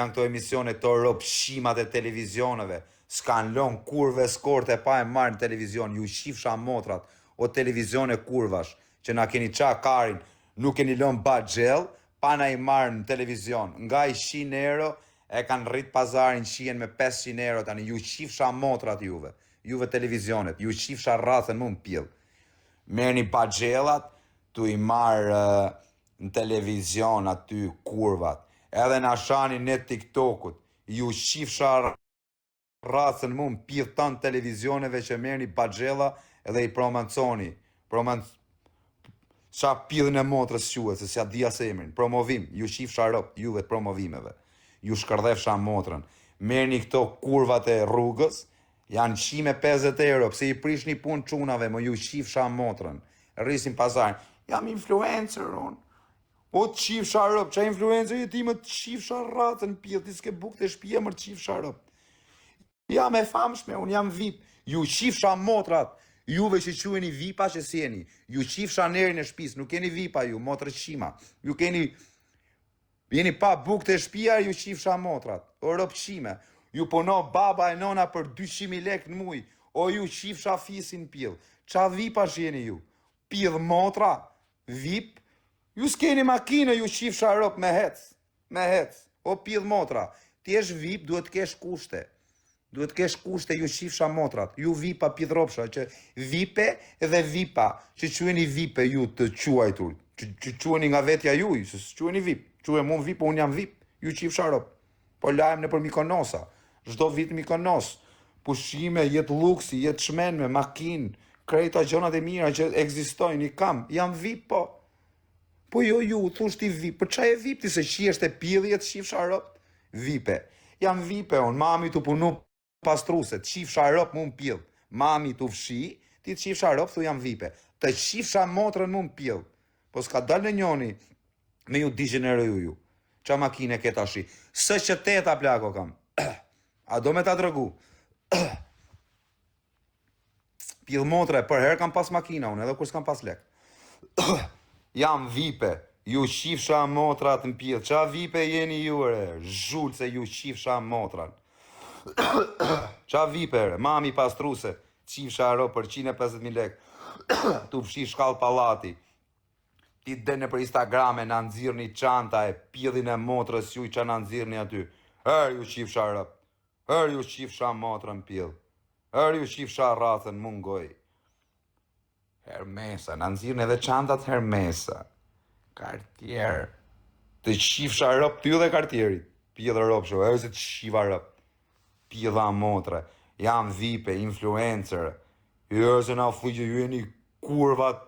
Janë këto emisione këto ropshimat e televizioneve s'kan lon kurvë eskorte pa e marrë në televizion ju qifsha motrat o televizione kurvash që na keni ça karin nuk keni lon baxhell pa na i marrë në televizion nga 100 euro e kanë rrit pazarin qihen me 500 euro tani ju qifsha motrat juve juve televizionet ju qifsha rracën mu në pjell merrni baxhellat tu i marrë në televizion aty kurvat edhe na shani ne tiktokut ju qifsha rracën mu në pidh tanë televizioneve që merrni baxhella edhe i promanconi promanc ça pidhën e motrës quhet se s'ja di as emrin promovim ju qifsha robt juve të promovimeve ju shkërdhefsha motrën merrni këto kurvat e rrugës janë 150 euro pse i prishni punë çunave mo ju qifsha motrën rrisin pazarin jam influencer unë o të qifsha rob ça influencer je ti më të qifsha rracën pidh ti s'ke bukë te shpia më të qifsha rob jam e famshme unë jam vip ju qifsha motrat juve që quheni vipa që s'jeni ju qifsha nerin e shpisë nuk jeni vipa ju motrë qima ju keni Jeni pa bukë te shpia ju qifsha motrat o ropqime ju puno baba e nona për 200.000 lek në muj o ju qifsha fisin pidh ça vipash jeni ju pidh motra vip ju s'keni makinë ju qifsha rop me hec me hec o pidh motra ti jesh vip duhet të kesh kushte Duhet të kesh kushte ju qifsha motrat, ju vipa pidhropsha që vipe dhe vipa që quheni vipe ju të quajtur, që, që quheni nga vetja juj, se s'quheni vip, quhem unë vip, po unë jam vip, ju qifsha rob. Po lahem nëpër Mikonosa, çdo vit Mikonos, pushime, jetë luksi, jetë çmenme, makinë, krejta gjonat e mira që ekzistojnë, i kam, jam vip po. Po jo ju, thush ti vip, për ça je vip ti se qihesh te pidhje të qifsha rob? Vipe. Jam vipe unë, mami tu punu pastruse, të qifsha rob mu në pidh. Mami tu fshi, ti të qifsha rob, thu jam vipe. Të qifsha motrën mu në pidh. Po s'ka dalë në njoni me ju digjeneru ju. Ça makine ke tashi? Së që teta plako kam. A do me ta tregu? Pidh motre, për herë kam pas makina unë, edhe kur s'kam pas lek. Jam vipe, ju qifsha motrat në pidh, ça vipe jeni ju re, zhulce ju qifsha motrat. Ça vipe re, mami pastruse, qifsha ro për 150.000 lek, tu fshi shkallë pallati. Ti del nëpër Instagram e na nxirrni çanta e pidhin e motrës juj ça na nxirrni aty. Her ju qifsha rob. Her ju qifsha motrën pidh. Her ju qifsha rracën mu n'gojë. Hermesa, na nxirrni edhe çantat Hermesa. Cartier. Të qifsha rob ty dhe Cartierit. Pidh rob shu, her se të qiva rob. Pidha motre. Jam vipe, influencer. Jo se na fuqi ju jeni kurvat,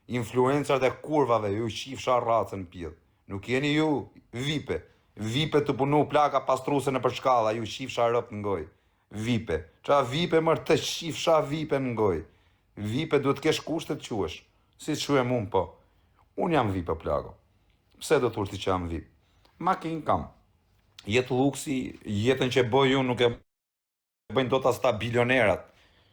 influencerat e kurvave, ju qifsha rracën pidh. Nuk jeni ju vipe. Vipe tu punu plaka pastruse nëpër shkalla, ju qifsha robt në gojë. Vipe. Ça vipe mër të qifsha vipe në gojë. Vipe duhet të kesh kushte të quhesh. Si quhem unë po. Unë jam vipe plako. Pse do thush ti që jam vip? Makinë kam. Jetë luksi, jetën që bëj unë nuk e bëjnë dot as ta bilionerat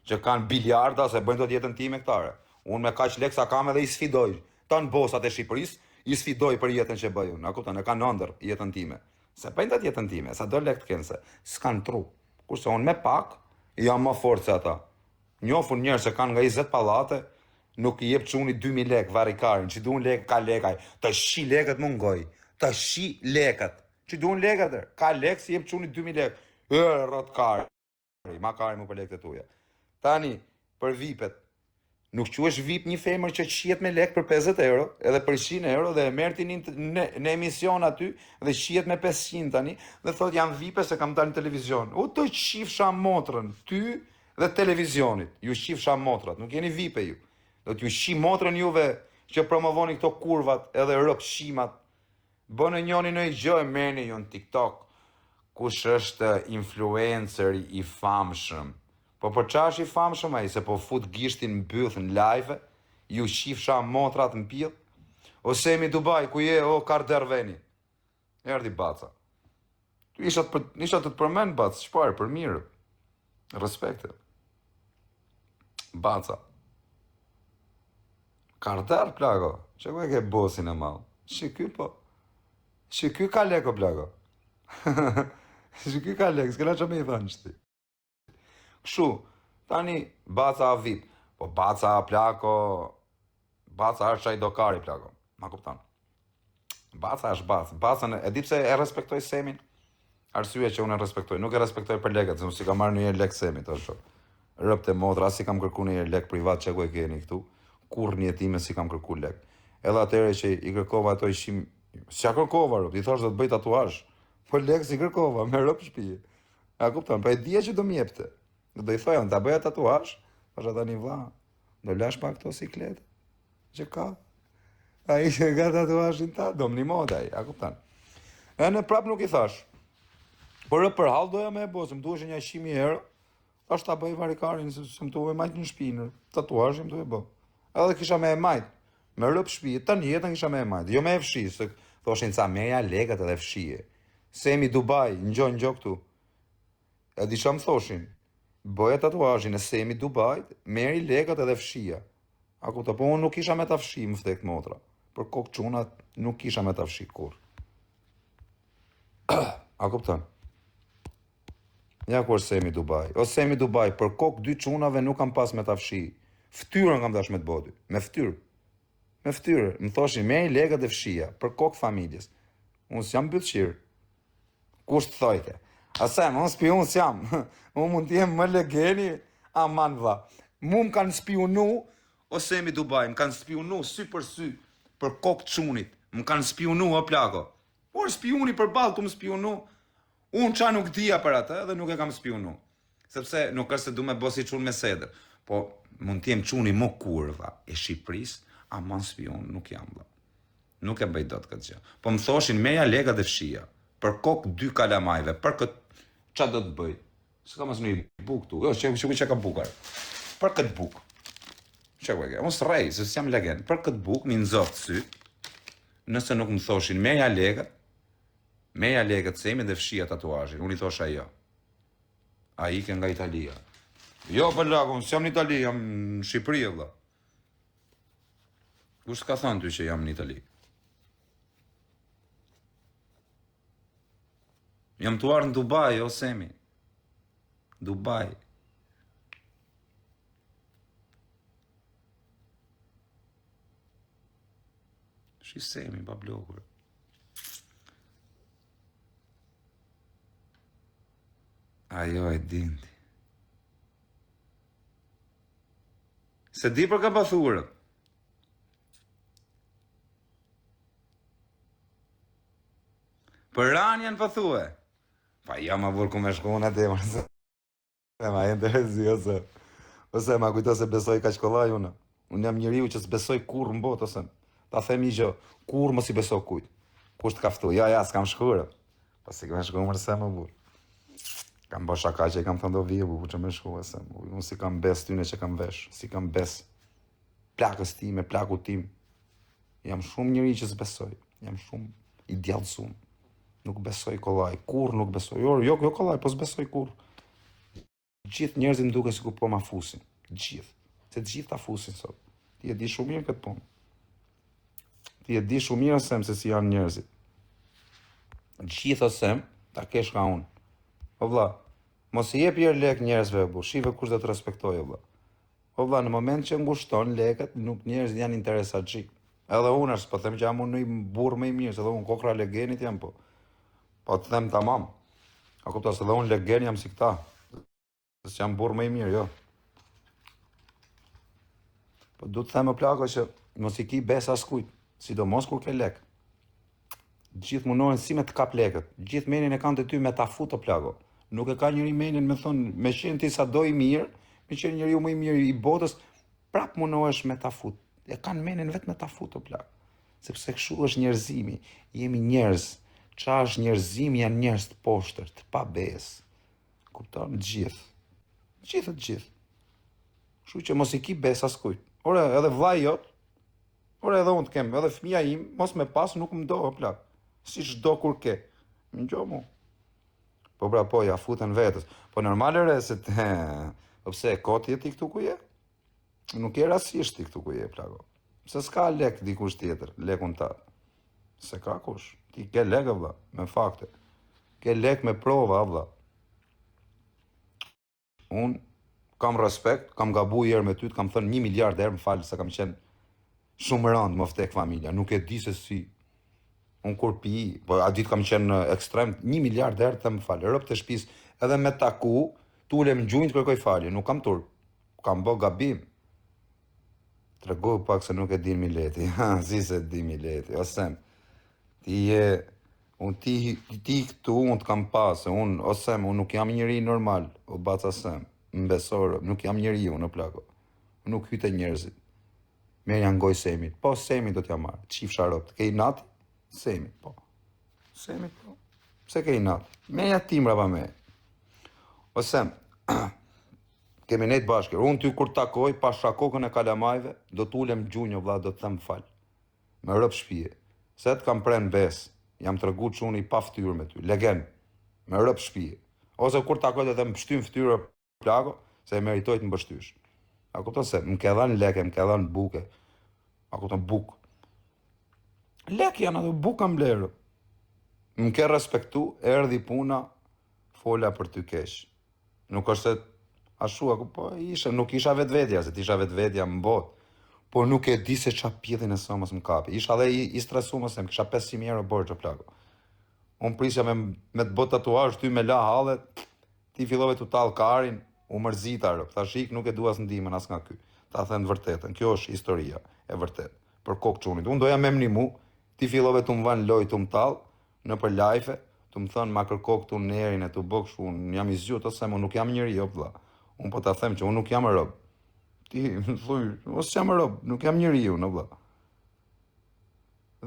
që kanë biliarda s'e bëjnë dot jetën time këtare. Unë me kaq lekë sa kam edhe i sfidoj. Tan bosat e Shqipërisë i sfidoj për jetën që bëj unë. A kupton? E kanë ëndër jetën time. S'e bëjnë dot jetën time, sa do lekë të kenë se s'kan tru. Kurse unë me pak jam më fort se ata. Njoh unë njerëz që kanë nga 20 pallate, nuk i jep çuni 2000 lekë varrikarin, që duan lekë ka lekë ai. Të shi lekët mu n'gojë. Të shi lekët. Që duan lekët, ka lekë s'i jep çuni 2000 lekë. E rrot kari, ma kari mu për lekët e tuja. Tani, për vipet, nuk quhesh vip një femër që qihet me lek për 50 euro, edhe për 100 euro dhe e merr ti në, në, në emision aty dhe qihet me 500 tani dhe thot jam vipe se kam dalë në televizion. U të qifsha motrën, ty dhe televizionit. Ju qifsha motrat, nuk jeni vipe ju. Do t'ju qi motrën juve që promovoni këto kurvat edhe ropshimat Bënë njoni ndonjë gjë e merrni ju në TikTok. Kush është influenceri i famshëm? Po për ça është i famshëm ai se po fut gishtin në byth në live? Ju qifsha motrat në pidh? O Semi Dubai, ku je o karderveni? Erdhi baca. Isha të, isha të të përmend bac, çfarë për mirë. Respekte. Baca. Karder plako, që ku e ke bosin e madh? Që ky po? Që ky ka leko plako? Që ky ka lek, s'kena që me i thënë qëti. Kështu, tani, baca a vip, po baca a plako, baca është çaj dokari plako, ma kupton. Baca është bacë, bacën, e di pse e respektoj Semin? Arsye që unë e respektoj, nuk e respektoj për lekët, se unë s'i kam marrë ndonjëherë lek Semit, është shumë. Rëpte motra, s'i kam kërku ndonjëherë lek privat që ku e keni këtu, kurrë në jetën time s'i kam kërku lek. Edhe atëherë që i kërkova ato ishim, s'ja kërkova rëp, i thash do të bëj tatuazh, po lek s'i kërkova, me rëp shtëpi. A kupton, po e dija që do më jepte. Do i thoja, ta bëja tatuazh, thosha tani vlla, do lash pa këto siklet që ka. Ai që ka tatuazhin ta, do më ndihmonte ai, a kupton. E në prap nuk i thash. Por për hall doja me e bo, se më duheshin një 100.000 euro. Thash ta bëj varikarin se se më duhet majt në shpinë, tatuazhin më duhet bë. Edhe kisha me e majt. Me rëp shtëpi, tani jetën kisha me e majt. Jo me e fshi, se thoshin ca merja lekët edhe fshije. Semi Dubai, ngjo ngjo këtu. E di ça më thoshin? Bëja tatuazhin e Semi Dubait, merri lekët edhe fshija. A kupton, po unë nuk kisha me ta fshi, më vdek motra. Për kokë çunat nuk kisha me ta fshi kurrë. A kupton? Ja ku është Semi Dubai. O Semi Dubai, për kokë dy çunave nuk kam pas me ta fshi. Fytyrën kam dash me të bo ty. Me fytyrë. Me fytyrë. Më thoshin, merri lekët e fshija, për kokë familjes. Unë s'jam bythqir. Kush të thojke? A Sem, unë spiun s'jam. unë mund t'jem më legeni, aman vlla. Mu më kanë spiunu, o Semi Dubai, më kanë spiunu sy për sy, për kokë çunit. Më kanë spiunu, o plako. Por spiuni përballë tu më spiunu, unë ça nuk dija për atë dhe nuk e kam spiunu. Sepse nuk është se du me bo si çun me sedër. Po mund t'jem çuni më kurva e Shqipërisë, aman spiun nuk jam vlla. Nuk e bëj dot këtë gjë. Po më thoshin merja lekët dhe fshija. Për kokë dy kalamajve, për këtë ça do të bëj? S'kam asnjë bukë këtu. Jo, që që që ka bukë. Për këtë bukë. Çka ku e ke? Unë s'rrej, se s'jam legen. Për këtë bukë m'i nxoftë sytë. Nëse nuk më thoshin merja lekët, merja lekët Semi dhe fshija tatuazhin. Unë i thosha jo. A ike nga Italia? Jo, për plak, unë s'jam në Itali, jam në Shqipëri, vëlla. Kush ka thënë ty që jam në Itali? Jam tu ardhë në Dubai, o Semi. Dubai. Shi Semi, pa blokur. Ajo e dinti. Se di për ka pathurët. Për ranjen po thue. Pa jo ma burr ku me shku unë aty, më se ma interesi ose ose ma kujto se besoj kaq kollaj unë. Unë jam njeriu që s'besoj kurrë në botë ose ta them një gjë, kurrë mos i beso kujt. Kush të ka ftu? Jo, ja, s'kam shkuar. Po si kam shkuar më se më burr. Kam bërë shaka që i kam thënë do vijë, bu, që me shku, se unë s'i kam besë tyne që kam vesh, s'i kam besë plakës time, plakut tim. Jam shumë njeri që s'besoj, jam shumë i djallëzum. Nuk besoj kollaj, kurrë nuk besoj. Jo, jo, jo kollaj, po s'besoj kurrë. Gjithë njerëzit më duken sikur po ma fusin. Gjithë. Se të gjithë ta fusin sot. Ti e di shumë mirë këtë punë. Ti e di shumë mirë Sem se si janë njerëzit. Gjithë o Sem, ta kesh nga unë. O vlla, mos i jep herë lek njerëzve, bu, shife kush do të respektojë, o vlla. O vlla, në moment që ngushton lekët, nuk njerëzit janë interesaxhi. Edhe unë është, po them që jam unë një burrë më i mirë, se edhe unë kokra legenit jam, po. Po të them tamam. A kupton se dhe unë legen jam si këta. Se jam burrë më i mirë, jo. Po du të them o plako që mos i ki besë askujt, sidomos kur ke lek. Gjithë mundohen si me të kap lekët. Gjithë menin e kanë te ty me ta fut o plako. Nuk e ka njeri menin me thonë, me qenë ti sado i mirë, me qenë njeriu më i mirë i botës, prap mundohesh me ta fut. E kanë menin vetë me ta fut o plak. Sepse kështu është njerëzimi. Jemi njerëz. Ça është njerëzimi janë njerëz të poshtër, të pabesë. Kupton? Të gjithë. Të gjithë, të gjithë. Kështu që mos i ki besë askujt. Ore, edhe vllai jot, ore edhe unë të kem, edhe fëmija im, mos me pas nuk më do o plak. Si çdo kur ke. Më ngjo mu. Po pra po, ja futen vetes. Po normal ere se të... Po pse e kot je ti këtu ku je? Nuk je rastësisht ti këtu ku je, plako. Pse s'ka lek dikush tjetër, lekun ta. Se ka kush. Ti ke lek, vlla, me fakte. Ke lek me prova, vlla. Unë kam respekt, kam gabu një herë me ty, të kam thënë një miliard herë, më fal se kam qenë shumë rëndë, më vdek familja, nuk e di se si. Unë kur pi, po atë ditë kam qenë në ekstrem, një miliard herë të them më fal, robt e shtëpisë, edhe me taku, t'ulem në gjunjë të kërkoj falje, nuk kam turp. Kam bë gabim. Trego pak se nuk e din mileti. Ha, si se di mileti. O Sem, ti je unë ti ti këtu unë të kam pasë, unë o Sem, unë nuk jam njeri normal, o baca Sem, më beso, nuk jam njeri unë o plako. Unë nuk hy te njerëzit. Merrja ngoj Semit. Po Semit do t'ja marr. Qifsha robt. Ke inat? Semit, po. Semit, po. Pse ke inat? Merrja ti mbrapa me. O Sem, kemi nejt bashkë. Unë ty kur takoj, pasha kokën e kalamajve, do të ulem gjunjë, o vlla, do të them fal. Me rob shpije. Se të kam pre në besë. Jam tregu çuni i paftyrë me ty. Legen. Me rob shpije. Ose kur takoj do të them pështym fytyrë plako, se e meritoj të më pështysh. A kupton se më ke dhënë leke, më ke dhënë buke. A kupton buk. Lek janë ato bukë kam blerë. Më ke respektu, erdhi puna, fola për ty keq. Nuk është se ashtu, a po isha, nuk isha vetvetja, se t'isha vetvetja në botë. Po nuk e di se ça pjellin e sëmës më kapi. Isha dhe i, i stresu më se më kisha 500.000 euro borxh o plako. Unë prisja me, me të bë tatuazh ty me la hallet, ti fillove të tall karin, u mërzita rob. Thash ik nuk e dua as ndihmën as nga ky. Ta them të vërtetën, kjo është historia e vërtetë. Për kokë çunit. Unë doja me më nimu, ti fillove të më vën lojë të më tall nëpër live, të më thënë ma kërko këtu nerin e të bë kështu, unë jam i zgjut ose më nuk jam njeri, jo vlla. Unë po ta them që unë nuk jam rob. Ti më thuj, mos jam rob, nuk jam njeri unë, vlla.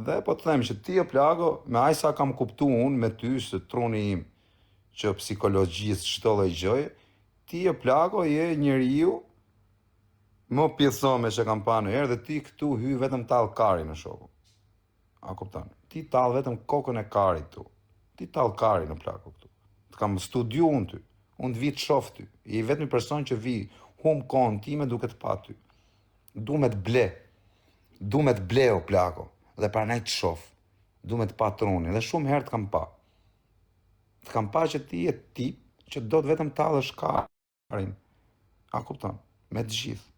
Dhe po të them që ti o plako, me aq sa kam kuptu unë me ty se truni im që psikologjisë çdo lloj gjëje, ti o plako je njeriu më pjesome që kam pa ndonjëherë dhe ti këtu hy vetëm tall karin o shoku. A kupton? Ti tall vetëm kokën e karit tu. Ti tall karin o plako këtu. Të kam studiu unë ty. Unë të vi të shof ty. Je i vetmi person që vi hum kohën time duke të pa ty. Du me të ble. Du me të ble o plako. Dhe prandaj të shof. Du me të pa trunin. Dhe shumë herë të kam pa. Të kam pa që ti je tip që do të vetëm tallësh karin. A kupton? Me të gjithë.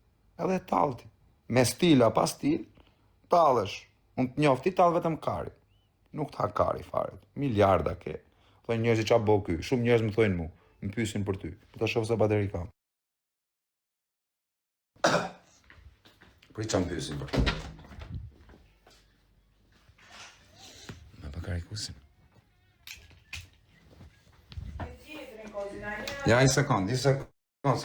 Edhe e tall ti. Me stil a pa stil, tallesh. Unë të njoh, ti tall vetëm kari. Nuk të ha kari fare. Miliarda ke. Thonë njerëzit ça bo ky. Shumë njerëz më thonë mu, më pyesin për ty. Po ta shoh sa bateri kam. Prit ça më pyesin për. Me pa karikusin. Ja, një sekond, një sekond, se.